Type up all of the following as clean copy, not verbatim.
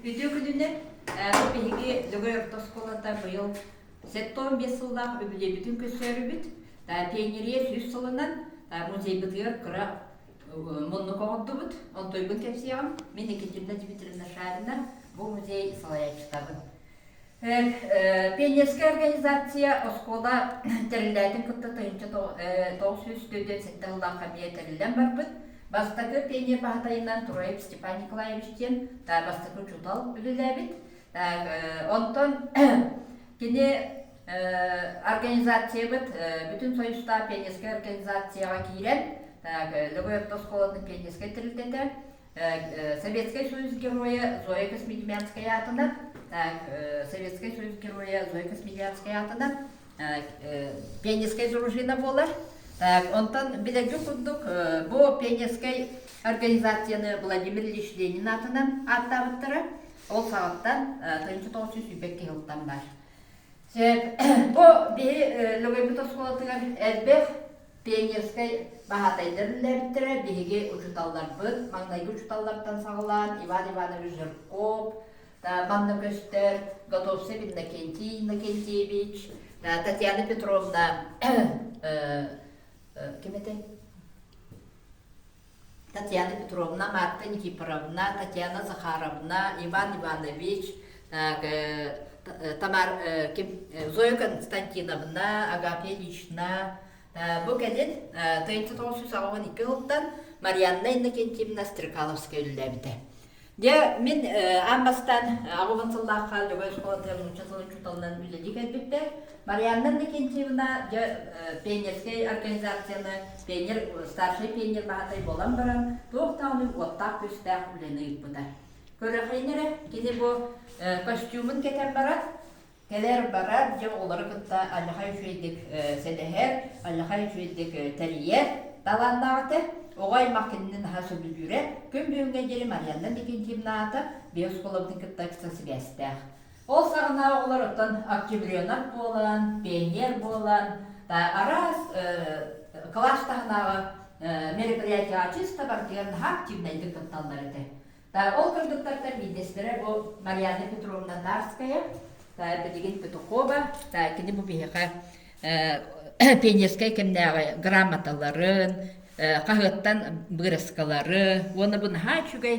Үтүө күнүнэн бу биһиги Лөгөй орто оскуолата быйыл 75 сыллаах үбүлүөйбүтүн көрсөөрүбүт. Пионерия 100 сылынан музейбытыгар кыра муннук оҥордубут. Онтуйбун кэпсиэҕим. Мин Екатерина Дмитриевна Шарина, бу музей салайааччытабын. Пионерскай организация оскуола тэриллээтин кытта 1947 сыллаахха эмиэ тэриллэн барбыт. Бастакы пионер баһатайынан Троев Степан Николаевич диэн бастакы учуутал үлэлээбит. Онтон кини организациябыт бүтүн союзтаах пионерскай организацияҕа киирэн Лөгөй орто оскуолатын пионерскай тэрилтэтэ Советскай Союз Геройа Зоя Космодемьянская аатынан Советскай Союз Геройа Зоя Космодемьянская аатынан пионерскай дружина буолар. Онтон билэргэ курдук бу пионерскай организацияны Владимир Ильич Ленин аатынан ааттаабыттара. Ол саҕаттан 1922 сылтан бар. Бу биһи Лөгөйбүт оскуолатыгар элбэх пионерскай баһаатайдар үлэлээбиттэрэ. Биһиги учууталларбыт, маҥнайгы учууталлартан саҕалаан Иван Иванович Жирков, манна көстөр Готовцев Иннокентий Иннокентьевич, Татьяна Петровна ким этэй? Татьяна Петровна, Марта Никифоровна, Татьяна Захаровна, Иван Иванович, Тамар, Зоя Константиновна, Агафья Ильична, бу кэлин 1982 сылтан Марианна Иннокентьевна Стрекаловская үлэлээбитэ. Дьэ, мин аан бастаан 80 сыллаахха Лөгөй оскуолатыгар нуучча тылын учууталынан үлэлии кэлбиппэр, Марианна Иннокентьевна дьэ пионерскай организацияны пионер, старшай пионер баһатай буолан баран, туох даҕаны уоттаах-күстээх үлэни ыыппыта. Көрөххүн эрэ, кини бу костюмун кэтэн баран, кэлэр-барар, дьэ оҕолору кытта аллахай үчүгэйдик сэлэһэр, аллахай үчүгэйдик тэрийэр талааннаах этэ. Оҕо аймах кинини наһаа сөбүлүүрэ. Күн бүгүҥҥэ диэри Марианна Никитьевна аата биһи оскуолабытын кытта ыкса сибээстээх. Ол саҕана оҕолор оттон октябренок буолан, пионер буолан, араас кылаас таһынааҕы мероприятияҕа чисто барытыгар наһаа активнайдык кытталлар этэ. Ол кыргыттартан биирдэстэрэ бу Марианна Петровна Тарская, билигин Петухова, кини бу биһиэхэ пионерскай кэмнээҕи грамоталарын, хаһыаттан бырыскалары уонна бу наһаа үчүгэй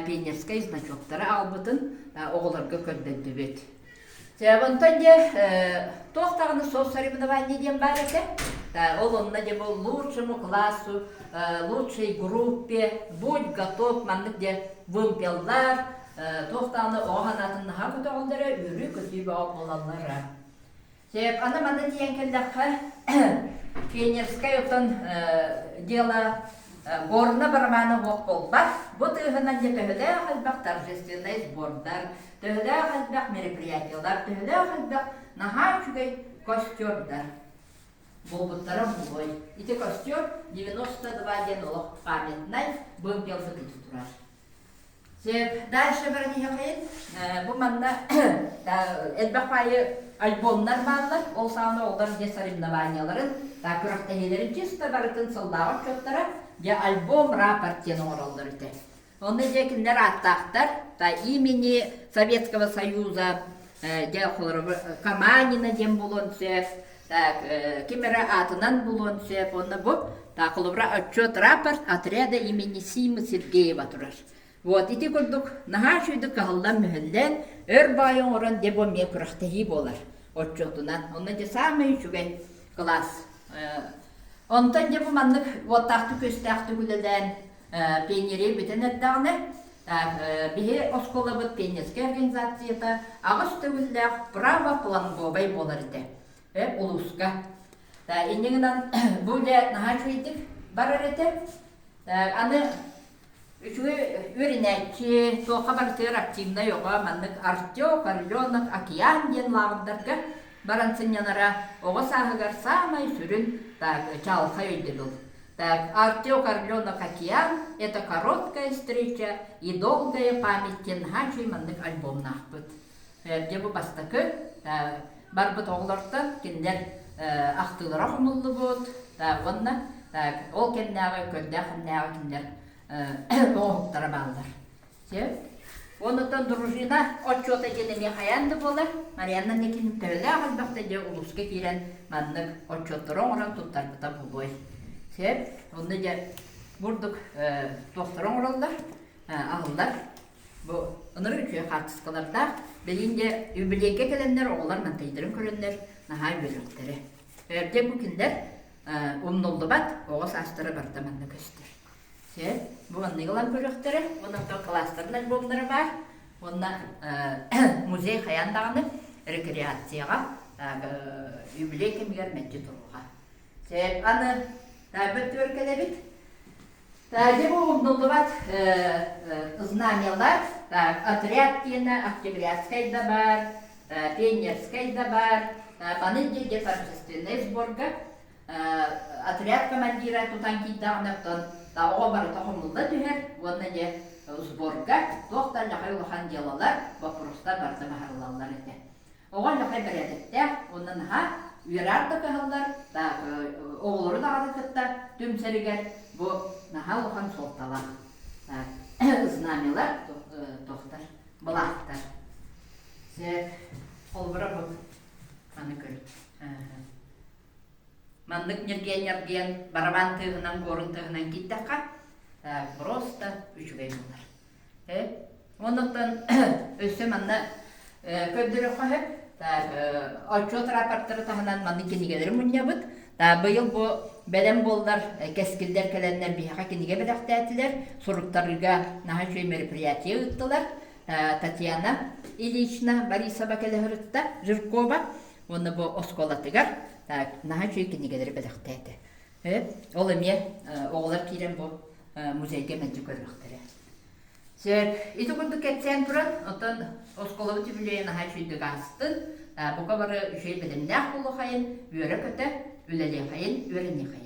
пионерскай значоктары аҕалбытын оҕолорго көрдөрдүбүт. Онтон дьэ туох даҕаны соцсоревнование диэн баар этэ. Ол онно дьэ бу лучшему классу, лучшей группе, будь готов маннык дьэ вымпеллар, туох даҕаны оҕо санаатын наһаа көтөҕөллөрө, үөрүү-көтүү бөҕө буолаллара. Сөп, аны манна тиийэн кэллэххэ, пионерскай оттон дело горно барабана суох буолбат. Бу тыаһынан дьэ төһөлөөх элбэх торжественнай сбордар, төһөлөөх элбэх мероприятиелар, төһөлөөх элбэх наһаа үчүгэй костердар буолбуттара буолуой. Ити костер 92 диэн олох памятнай вымпелбыт ити турар. Сөп. Дальше баран иһэхин. Бу манна элбэх баайы альбомнар бааллар. Ол саҕана оҕолор дьэ соревнованияларын, күрэхтэһиилэрин чисто барытын сыллааҕы отчуоттара дьэ альбом рапорт диэн оҥороллор этэ. Онно дьэ кинилэр ааттаахтар та имени Советского Союза дьэ Каманина диэн буолуон сөп, так ким эрэ аатынан буолуон сөп. Онно бу та холобура отчет рапорт отряда имени Симы Сергеева турар. Вот ити курдук наһаа үчүгэйдик кыһаллан-мүһэллэн өр баай оҥорон дьэ бу эмиэ күрэхтэһии буолар отчуотунан. Онно дьэ саамай үчүгэй кылаас. Онтон дьэ бу маннык уоттаахтык-күөстээхтик үлэлээн пионерия бүтэн эрдэҕинэ биһи оскуолабыт пионерскай организацията аҕыс төгүллээх право планговай буолар этэ улууска. Инньэ гынан бу үлэ наһаа үчүгэйдик барар этэ. Аны үчүгэй үөрэнээччи, туохха барытыгар активнай оҕо маннык Артек, Орленок, Океан диэн лааҕырдарга баран сынньанара оҕо сааһыгар саамай сүрүн чаҕылхай өйдөбүл. Так, Артек Орленок Океан – это короткая встреча и долгая память диэн наһаа үчүгэй маннык альбомнаахпыт. Дьэ бу бастакы барбыт оҕолортон кинилэр ахтыылара хомуллубут уонна ол кэмнээҕи көрдөөх кэмнээҕи кинилэр оҥоһуктара бааллар. Сөп. Оннуттан дружина отчуота диэн эмиэ хайаан да буолар. Марианна Никитин төһөлөөх элбэхтэ дьэ улууска киирэн маннык отчуоттары оҥорон туттарбыта буолуой. Сөп. Онно дьэ бурдук туохтары оҥороллор, аһыллар. Бу ынырык үчүгэй хаартыскалардаах. Билигин дьэ юбилейгэ кэлэннэр оҕолор мантайдарын көрөннөр наһаа үөрүөхтэрэ. Дьэ бу кинилэр умнуллубат оҕо саастара барыта манна көстөр. Сөп. Бу манныгы ылан көрүөхтэрэ. Уонна оттон кылаастарын альбомнара баар. Уонна музей хайаан даҕаны рекреацияҕа юбилей кэмигэр мэлдьи туруоҕа. Сөп. Аны таайбат түөр кэлэбит. Дьэ бу умнуллубат знамялар отряд диэнэ Октябрятскай да баар, Пионерскай да баар. Маны дьэ торжественнай сборга отряд командира тутан киирдэҕинэ оттон оҕо барыта хомулла түһэр уонна дьэ сборга туох да лахай улахан дьыалалар, боппуруостар барыта баһарыллаллар этэ. Оҕо лахай бэрээдэктээх уонна наһаа үөрээр да кыһаллар, оҕолору даҕаны кытта түмсэригэр бу наһаа улахан суолталаах знамялар, туохтар, былаахтар. Холобура бу маны көр. Маннык ньиргиэн-ньаргыйан барабан тыаһынан, горун тыаһынан киирдэххэ, просто үчүгэй буолар. Оннуттан өссө манна көрдөрөххө сөп. Отчуот рапорттары таһынан маннык кинигэлэри мунньабыт. Быйыл бу бэлэм буоллар кэскиллэр кэлэннэр биһиэхэ кинигэ бэлэхтээтилэр. Суруттарыыга наһаа үчүгэй мероприятие ыыттылар. Татьяна Ильична Борисова кэлэ сырытта, Жиркова. Уонна бу оскуолатыгар наһаа үчүгэй кинигэлэри бэлэхтээтэ. Ол эмиэ оҕолор киирэн бу музейга мэлдьи көрүөхтэрэ. Сөп. Ити курдук кэпсээн туран, оттон оскуолабыт үбүлүөйэ наһаа үчүгэйдик аастын, бука бары үчүгэй бэлэмнээх буолуохайын, үөрэ-көтө, үлэлиэхэйин, үөрэниэхэйин.